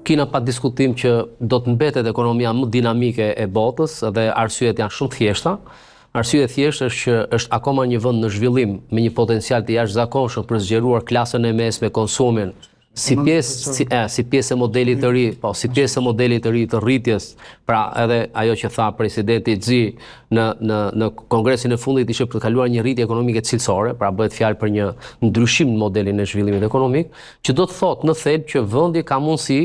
Kina pa diskutim që do të mbetet ekonomia më dinamike e botës dhe arsyet janë shumë të thjeshta. Arsyeja e thjeshtë është që është akoma një vend në zhvillim me një potencial të jashtëzakonshëm për zgjeruar klasën e mesme, konsumin, si pjesë si, e, si pjesë e modelit të ri, po si pjesë e modelit të ri të rritjes, pra edhe ajo që tha presidenti Xi në në në kongresin e fundit ishte për të kaluar një rritje ekonomike cilësore, pra bëhet fjalë për një ndryshim në modelin e zhvillimit ekonomik, që do të thotë në thelb që vendi ka mundësi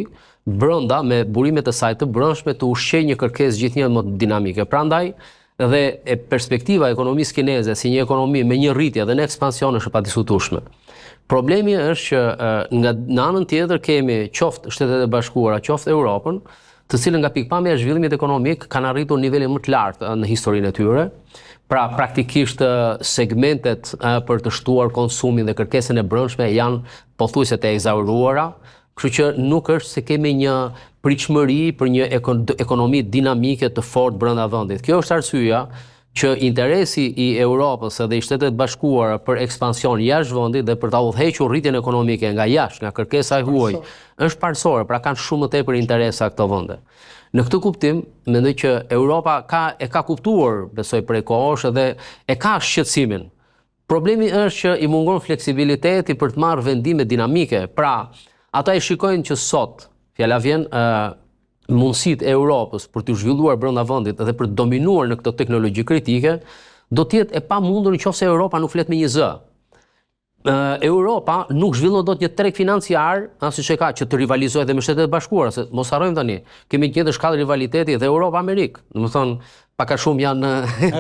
brenda me burimet e saj të brendshme të ushqejë një kërkesë gjithnjë më dinamike. Prandaj dhe e perspektiva e ekonomisë kineze si një ekonomi me një rritje dhe në ekspansion është e padiskutueshme. Problemi është që nga në anën tjetër kemi qoftë Shtetet e Bashkuara, qoftë Europën, të cilën nga pikëpamja e zhvillimit ekonomik kanë arritur nivelin më të lartë në historinë e tyre. Pra praktikisht segmentet për të shtuar konsumin dhe kërkesën e brendshme janë pothuajse të ezauruara, Kështu që nuk është se kemi një pritshmëri për një ekonomi dinamike të fortë brenda vendit. Kjo është arsyeja që interesi i Europës edhe i Shteteve të Bashkuara për ekspansion jashtë vendit dhe për ta udhëhequr rritjen ekonomike nga jashtë, nga kërkesa e huaj, është parësore, pra kanë shumë më tepër interesa këto vende. Në këtë kuptim, mendoj që Europa ka e ka kuptuar, besoj prej kohësh edhe e ka shqetësimin Problemi është që i mungon fleksibiliteti për të marrë vendime dinamike. Pra, ata e shikojnë që sot, fjala vjen, ë mundësitë e Europës për t'u zhvilluar brenda vendit dhe për të dominuar në këto teknologji kritike, do të jetë e pamundur në qoftë se Europa nuk flet me një zë. Europa nuk zhvillon dot një treg financiar, as siç e ka që të rivalizojë edhe me Shtetet e Bashkuara, se mos harrojmë tani, kemi të njëjtën shkallë rivaliteti dhe Europa Amerikë. Domethënë, pak a shumë janë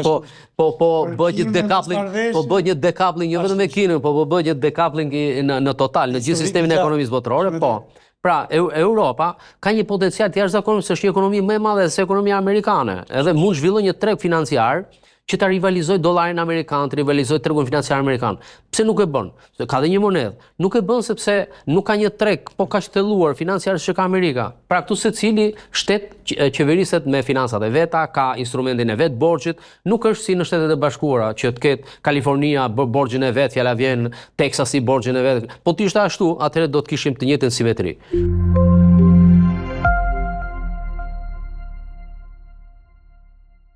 po po po bëhet një decoupling, po bëhet një decoupling jo vetëm me Kinën, po po bëhet një decoupling në në total në gjithë sistemin e ekonomisë botërore, po. Pra, Europa ka një potencial të jashtëzakonshëm se është një ekonomi më e madhe se ekonomia amerikane, edhe mund të zhvillojë një treg financiar që ta rivalizojë dollarin amerikan, të rivalizojë tregun financiar amerikan. Pse nuk e bën? Se ka dhe një monedhë. Nuk e bën sepse nuk ka një treg po kaq të thelluar financiar siç ka Amerika. Pra këtu secili shtet qeveriset me financat e veta, ka instrumentin e vet borxhit, nuk është si në Shtetet e Bashkuara që të ketë Kalifornia borxhin e vet, fjala vjen Texasi borxhin e vet. Po të ishte ashtu, atëherë do të kishim të njëjtën simetri.